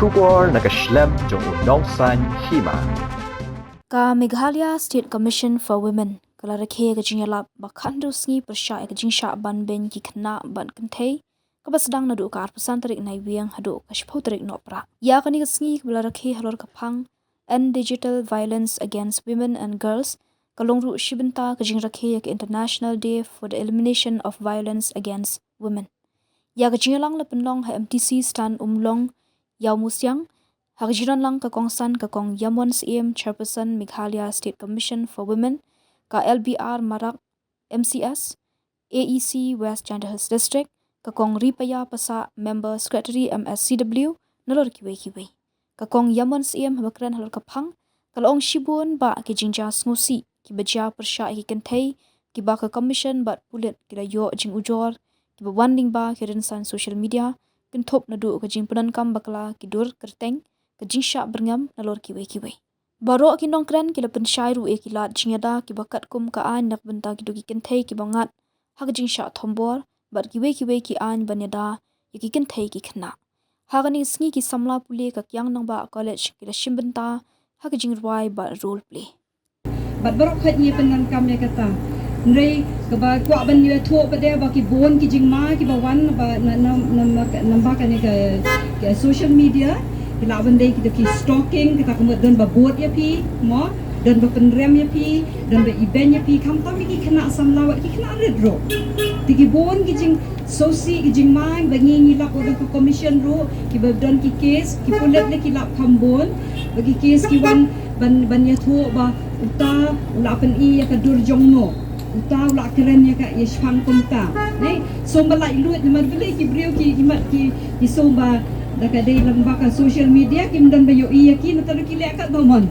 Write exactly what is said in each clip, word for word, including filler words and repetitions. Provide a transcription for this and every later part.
Khubor na ka shlem jong u Nongsaiñ Hima. Ka Meghalaya State Commission for Women ka la rakhe ka jingïalap ba khatnriew sngi pyrshah ïa ka jingshah ban beiñ ki khynnah bad kynthei, kaba sdang naduh ka arphew san tarik Naiwieng haduh ka shiphew tarik Nohprah. Ïa kane ka sngi kaba la rakhe halor ka phang End Digital Violence Against Women and Girls, ka long ruh shi bynta ka jingrakhe ïa ka International Day for the Elimination of Violence Against Women. Ïa ka jingïalang la pynlong ha M T C Stand Umlong, Ïawmusiang, ha ka jingdon lang ka kongsan ka Kong Yamon Syiem, Chairperson Meghalaya State Commission for Women, ka L B R Marak, M C S, A E C West Jaintia Hills District, ka Kong Ripaya Passah, Member Secretary M S C W, nalor kiwei kiwei. Ka Kong Yamon Syiem haba kren halor ka phang, ka la ong shibun bah ki jingjia sngewsih kiba jia pyrshah ïa ki kynthei, kiba ka Commission bad pulit ki la ïoh jingujor, kiba wan lyngba ki rynsan social media, kynthup naduh ka jingpyndonkam bakla ki dur kyrteng, ka jingshah byrngem nalor kiwei kiwei. Baroh ki nongkren ki la pynshai ruh ïa ki lad jingïada kiba katkum ka aiñ na ka bynta kito ki kynthei kiba ngat ha ka jingshah thombor bad kiwei kiwei ki aiñ ban ïada ïa ki kynthei ki khynnah. Ha kane ka sngi ki samla pule ka Kiang Nangbah College ki la shim bynta ha ka jingrwai bad role play. Bad baroh khoit ngi pyndonkam ïa kata. Hynrei kaba kwah ban ïathuh pat de ba ki bun ki jingma kiba wan ba na, na, na, na, namba kane ka, ka social media, ki lah ban dei kita ki stalking, kata ka mut don ba bud ïa phi, mo, don ba pynrem ïa phi, don ba ibeiñ ïa phi, khamtam ïa ki khynnah samla wat ki khynnah rit ruh. Te ki bun ki jingsngewsih ki jingma ba ngi ngi lap da ka commission ruh, kiba don ki case, ki pulit ne ki lap kham bun, ba ki case ki wan ban, ban ïathuh ba uta u la pyni ïa ka dur jong no, uta u la kren ïa ka ïa shipang kumta. Ne, sngewbha lait lut namar balei ki briew ki, ki mat ki, ki sngewbha da ka dei lyngba ka social media kim don ba ïohi ïa ki, nangta ruh ki leh katba mon.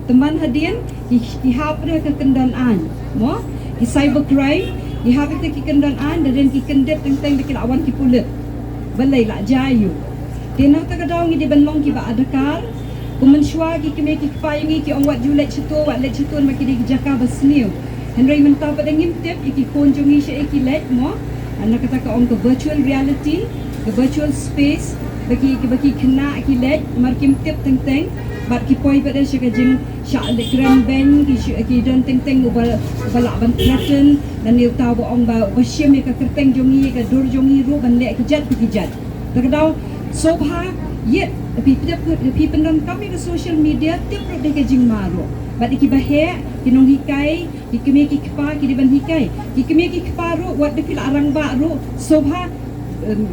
Te man hadien ki, ki hap da ka kyndon aiñ, mo? Ki cyber crime, ki hap da ki kyndon aiñ, da dien ki kyndit teng teng da ki la wan ki pulit. Balei la jia ïa u. Te nangta ka daw ngi dei ban long kiba adkar, Kum mynshuwa ki kmie ki kpa ïa ngi ki ong wat ju leit shato, wat leit shato namar ki dei ki jaka ba sniew. Hynrei mynta pat ngim tip ïa ki khun jong ngi shaei ki leit mo. Na kata ka ong ka virtual reality, ka virtual space, ba ki, ba ki khynnah ki leit, namar kim tip teng teng, bad ki poi pat sha ka jingshah leit kren beiñ, ki shu, ki don teng teng uba, uba lah ban threaten, lane uta uba ong ba, uba shim ïa ka kyrteng jong ngi, ïa ka dur jong ngi ruh ban leh ki jait pa ki jait. Te ka daw, sngewbha ïeit, phi, phi, phi pyndonkam ïa ka social media, tip ruh da ka jingma ruh. Bad ïa kiba heh, ki nonghikai, ki kmie ki kpa, ki dei ban hikai. Ki kmie ki kpa ruh, wat da phi la rangbah ruh, sngewbha, em,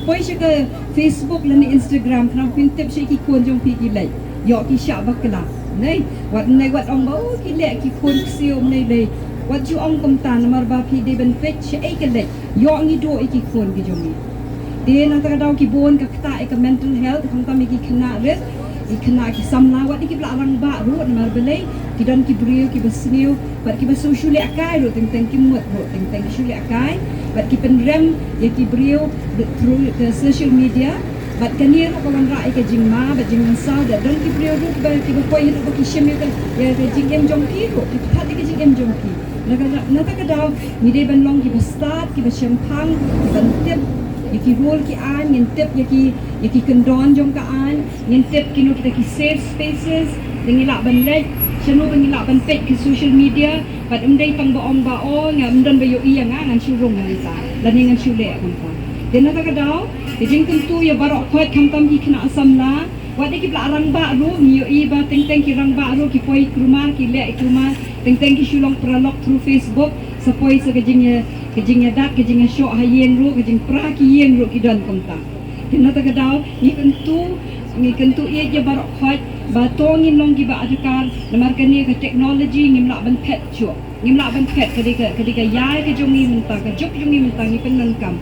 poi sha ka Facebook lane Instagram, khnang phin tip shaei ki khun jong phi ki leit. Ïoh ki shah bakla. Nai, wat nai wat ong ba, oh, ki leh ki khun ksiew, nai lei. Wat ju ong kumta, namar ba phi dei ban peit shaei ki leit. Ïoh ngi duh ïa ki khun ki jong ngi. Te nangta ka daw ki bun ka ktah ïa ka mental health, khamtam ïa ki khynnah rit, ki khynnah ki samla, wat ïa kiba la rangbah ruh, namar balei, ki don ki briew kiba sniew, bad kiba shu, shu lehkai ruh teng teng, ki mut ruh teng teng ki shu lehkai, bad ki pynrem ïa ki briew through the social media, bad kane ruh ka wanrah ïa ka jingma bad jingmynsaw, da don ki briew ruh kiba, kiba poi ruh ba ki shim ïa ka, ïa ka jingim jong ki ruh, ki pynthad ïa ka jingim jong ki. Na ka, nangta ka daw, ngi dei ban long kiba stad, kiba shemphang, kiban tip ïa ki rule ki aiñ, ngin tip ïa ki, ïa ki kyndon jong ka aiñ, ngin tip kino kita ki safe spaces, ba ngi lah ban leit, shano ba ngi lah ban peit ki social media, bad ym dei tang ba ong ba, oh, ngam don ba ïohi ïa nga, ngan shu rung mynta, lane ngan shu leh mynta. Te nangta ka daw, ka jingkyntu ïa baroh khoit khamtam ki khynnah samla, wat ïa kiba la rangbah ruh, ngi ïohi ba teng teng ki rangbah ruh, ki poi kumar, ki leh kumar, teng teng ki shu long paralok through Facebook, sa poi sa ka jingïa, ka jingïadat, ka jingïashoh ha ïing ruh, ka jingpra ki ïing ruh ki don kumta. Te nangta ka daw, ngi kyntu, ngi kyntu ïa baroh khoit, ba to ngin long kiba adkar, namar kane ka technology ngim lah ban phet shuh. Ngim lah ban phet, ka dei ka, ka dei ka ïa ka jong ngi mynta, ka juk jong ngi mynta ngi pyndonkam.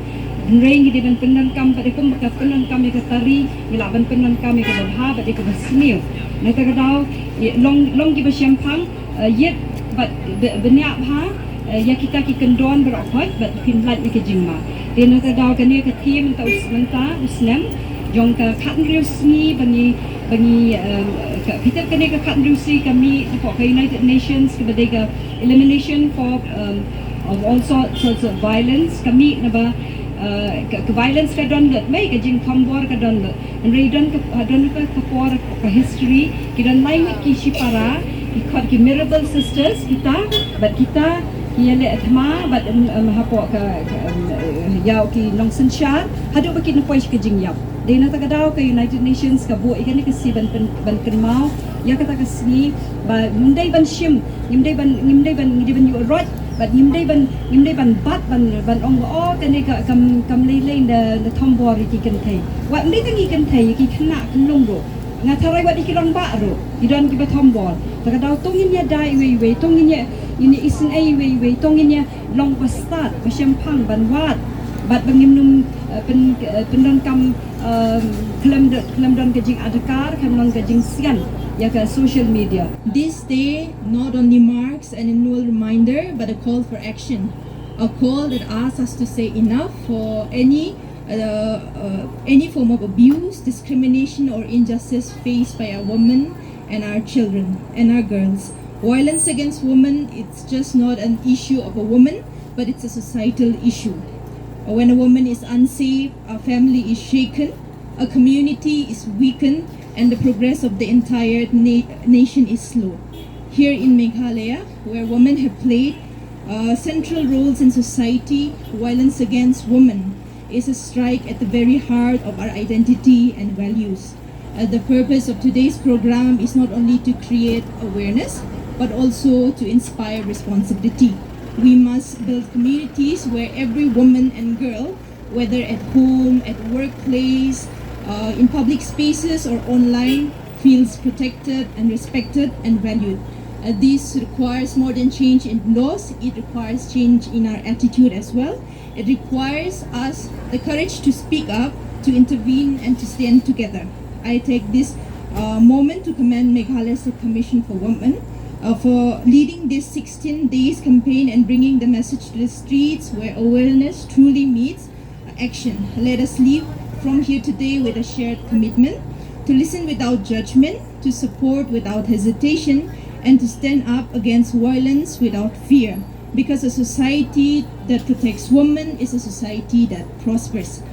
Hynrei ngi dei ban pyndonkam, pat kum ba ka pyndonkam ïa ka tari, ngi lah ban pyndonkam ïa kaba bha, bad ïa kaba sniew. Nangta ka daw, ïa, long, long kiba shemphang, eh, ïeit, bad, bad, bniah bha, eh, ïa kita ki kyndon baroh khoit, bad phin lait ïa ka jingma. Te nangta ka daw kane ka theme mynta u, mynta u snem, jong ka khatnriew sngi ba ngi, ba ngi, eh, ka, kita kane ka khatnriew sngi ka mih, ka, ka United Nations, kaba dei ka elimination for, um, of all sorts, sorts of violence, ka mih naba, Uh, ka, ka violence ka don lut, mei, ka jingthombor ka don lut. Hynrei don ka, don ka, ka por, ka history, ki don lai ngut ki shipara, ki khot ki Mirabal Sisters, kita, bad kita, ki ïaleh thma, bad, um, um, hapoh ka, ka, um, uh, ïa ki nongsynshar, haduh ba kin poi sha ka jingïap. Dei na kata ka daw ka United Nations ka buh ïa kane ka sngi ban pyn-, ban kynmaw ïa kata ka sngi, ba ngim dei ban shim, ngim dei ban, ngim dei ban, ngim dei ban ïuh roit, bad ngim dei ban, ngim dei ban bat, ban, ban ong ba, oh, kane ka kam, kam lei lei na, na thombor ïa ki kynthei. Wat ngim dei tang ïa ki kynthei, ïa ki khynnah khynnah ruh. Nga tharai wat ïa ki rangbah ruh, ki don kiba thombor. Kata ka daw to ngin ïada iwei iwei, to ngin ïa, ngin ïa isynei iwei iwei, to ngin ïa long ba stad, ba shemphang, ban wad, bad ba ngim nym, eh, pyn, eh, pyndonkam, eh, khlem don, khlem don ka jingadkar, khlem don ka jingsian ïa ka social media. This day not only marks an annual reminder, but a call for action. A call that asks us to say enough for any, uh, uh, any form of abuse, discrimination, or injustice faced by our women and our children and our girls. Violence against women, it's just not an issue of a woman, but it's a societal issue. When a woman is unsafe, a family is shaken, a community is weakened, and the progress of the entire na-, nation is slow. Here in Meghalaya, where women have played, uh, central roles in society, violence against women is a strike at the very heart of our identity and values. Uh, the purpose of today's program is not only to create awareness, but also to inspire responsibility. We must build communities where every woman and girl, whether at home, at workplace, uh, in public spaces or online, feels protected and respected and valued. Uh, this requires more than change in laws. It requires change in our attitude as well. It requires us the courage to speak up, to intervene, and to stand together. I take this, uh, moment to commend Meghalaya State Commission for Women, uh, for leading this sixteen days campaign and bringing the message to the streets where awareness truly meets action. Let us leave from here today with a shared commitment to listen without judgment, to support without hesitation, and to stand up against violence without fear. Because a society that protects women is a society that prospers.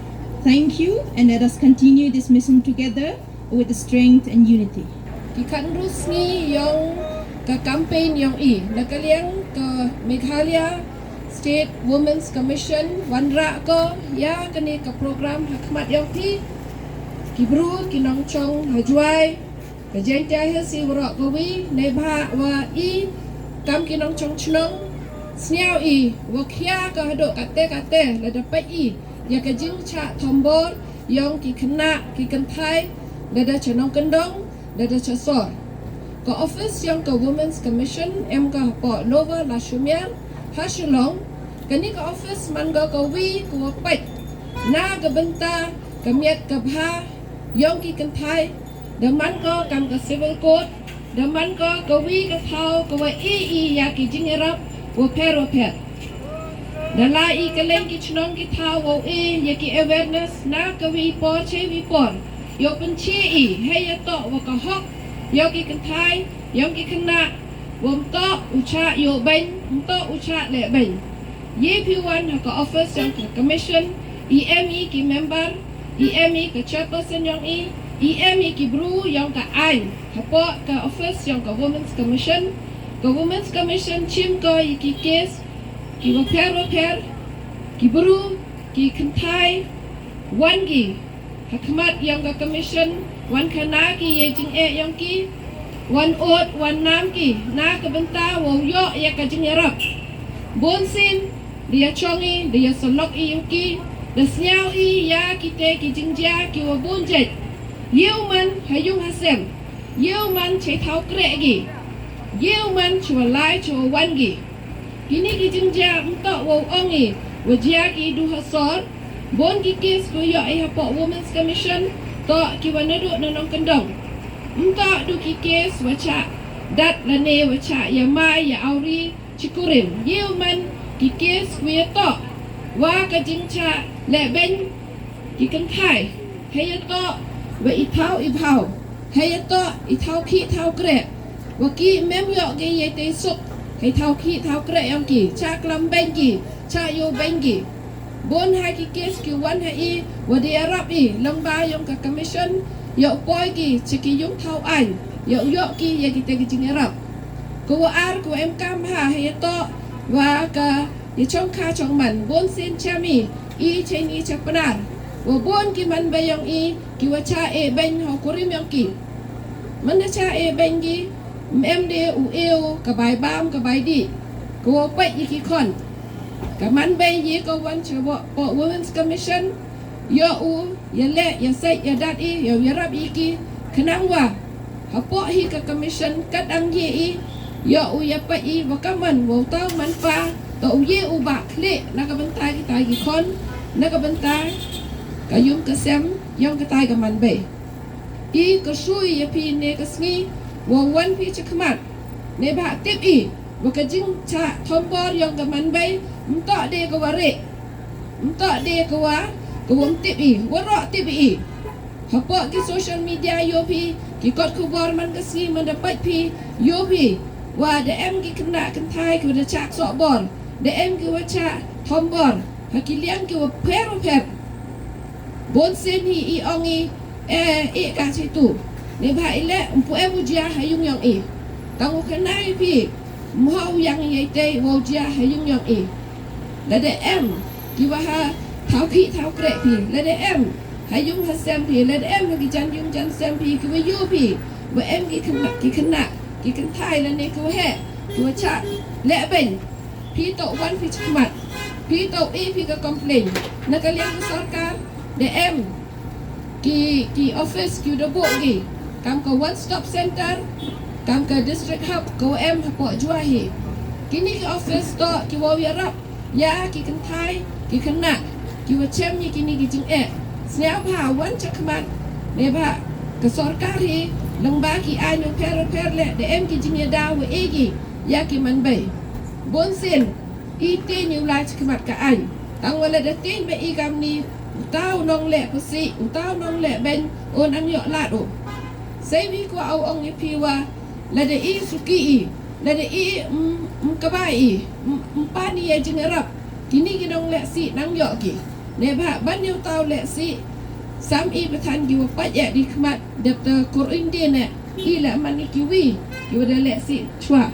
Thank you, and let us continue this mission together with the strength and unity. Ki khatynriew sngi yong ka campaign yong i, na ka liang ka Meghalaya State Women's Commission wanrah ko ïa kane ka program ha khmat yong phi, ki bru ki nongchong ha Jowai, ka Jaintia Hills i waroh kawi, neibhah wa i kam ki nongchong chnong, sniaw i wa khia ka haduh katte katte, lada peit i ïa ka jingshah thombor yong ki khynnah ki kynthai, lada cha nongkyndong, lada cha sor. Ka office yong ka Women's Commission em ka hapoh Lower Lashumiar ha Shillong. Kane ka office man ko kawi kawa peit na ka bynta ka miat ka bha yong ki kynthai. Da man ko kam ka civil court, da man ko kawi ka thaw kawa e i ïa ki jingïarap wapher wapher. Da la i kylleng ki chnong ki thaw wow e ïa ki awareness na kawi por cha iwi por, yow pynche i hei ïatoh wa ka hok yong ki kynthai, yong ki khynnah, wam toh u chah ïoh beiñ, um toh u chah leh beiñ. Ye phi wan ha ka office yong ka commission, i em i ki member, i em i ka chairperson yong i, i em i ki bru yong ka aiñ hapoh ka office yong ka Women's Commission. Ka Women's Commission chim ko i ki case kiwa pher wa pher, ki bru, ki kynthai, wan ki ha khmat yong ka commission, wan khana ki yei jingeh yong ki, wan ud, wan nam ki na ka bynta wow ïoh ïa ka jingïarap. Bun sien da ïa chong i, da ïa salok i yong ki, da sniaw i ïa kite ki jingjia kiwa bun jait. Ye u man ha yung ha sem, ye u man cha i thaw kreh ki, ye u man cha wa lai cha wa wan ki. Kini ki jingjia um toh wow ong i wa jia ki du ha sor. Bun ki case kiwa ïoh i hapoh Women's Commission toh kiwa naduh na nongkyndong. Um toh du ki case wa chah dat lane wa chah ïamai ïa-awri chi kurim. Ye u man ki case kiwa ïatoh wa ka jingchah leh beiñ ki kynthai, hei ïatoh wa i thaw i bhaw, hei ïatoh i thaw khih thaw kreh, wa ki mem ïoh ki yei tei suk hei thaw khih thaw kreh yong ki, chah klam beiñ ki, chah ïoh beiñ ki. Bun ha ki kes ki wan ha i wa da ïarap i lyngba yong ka commission, ïa u poi ki cha ki yung thaw aiñ, ïa u ïoh ki ïa kita ki jingïarap. Ka wa ar ka wa em kam ha ha ïa to wa ka ïa chong kha chong man, bun sien cha mi i cha ni cha Pnar, wa bun ki man bei yong i ki wa cha e beng ha u kurim yong ki. Man da cha e beng ki, em de u eu ka bai bam ka bai di, ka wa peit ïa ki khon. Ka man bei ïa ka wan cha wa po Women's Commission, ïa u ïa leh ïa sait ïa dat i ïa u ïarap i ki, khnang wa hapoh hi ka commission kat ang ïa i, ïa u ïa peit i wa ka man wa u tau man pa, to u ïa u ba khlieh na ka bynta kita ki khon, na ka bynta ka yung ka sem yong ka tai ka man bei. I ka shui ïa phi ne ka sngi wa wan phi cha khmat, ne ba tip i wa ka jingcha thombor yong ka man bei, mto de ka wa re, mto de ka wa, ka wa mtip i, wa ro tip i. Hapoh ki social media ïoh phi, ki kot khubor man ka sngi man da peit phi, ïoh phi wa da em ki khynnah kynthai ki wa da chak soh bor, da em ki wa chak thombor ha ki liang ki wa pher pher. Bun sien hi i ong i, eh, i ka chi tu, ne ba i leh mpu em u jia ha yung yong i. Tang u khynnah i phi, mho u yang i te wa u jia ha yung yong i. Lada em ki wa ha thaw khi thaw kreh phi, lada em ha yung ha sem phi, lada em ha ki jan yung jan sem phi ki wa ïoh phi wa em ki khynnah, ki khynnah ki kynthai lane ki wa heh ki wa chak leh beng, phi to wan phi cha khmat, phi to i phi ka complain na ka liang ka sorkar. Da em ki, ki office ki da buh ki kam ka one stop center, kam ka district hub ka wa em hapoh Jowai hi. Kini ki office to ki wa ïarap ïa ki kynthai ki khynnah ki wa chem ïa kini ki jingeh. Sngewbha wan cha khmat, ne ba ka sorkar hi lyngba ki aiñ pher pher leh da em ki jingïada wa e ki ïa ki man bei. Bun sien i tieng u lai cha khmat ka aiñ. Tang wa lada tieng ba i kam ni, u tau nongleh pasi, u tau nongleh beng, u nang ïoh lad u. Sei wi kwa au ong i phi wa lada i suki i, lada i, mm, mm, ka bai i, mm, mm, pan i ïa jingïarap, kini ki nongleh si nang ïoh ki. Ne ba ban ïa u tau leh si, sam i ba than ki wa pait ïa di khmat, dep ta kur in di ne, i leh man i ki wi ki wa da leh si chwa.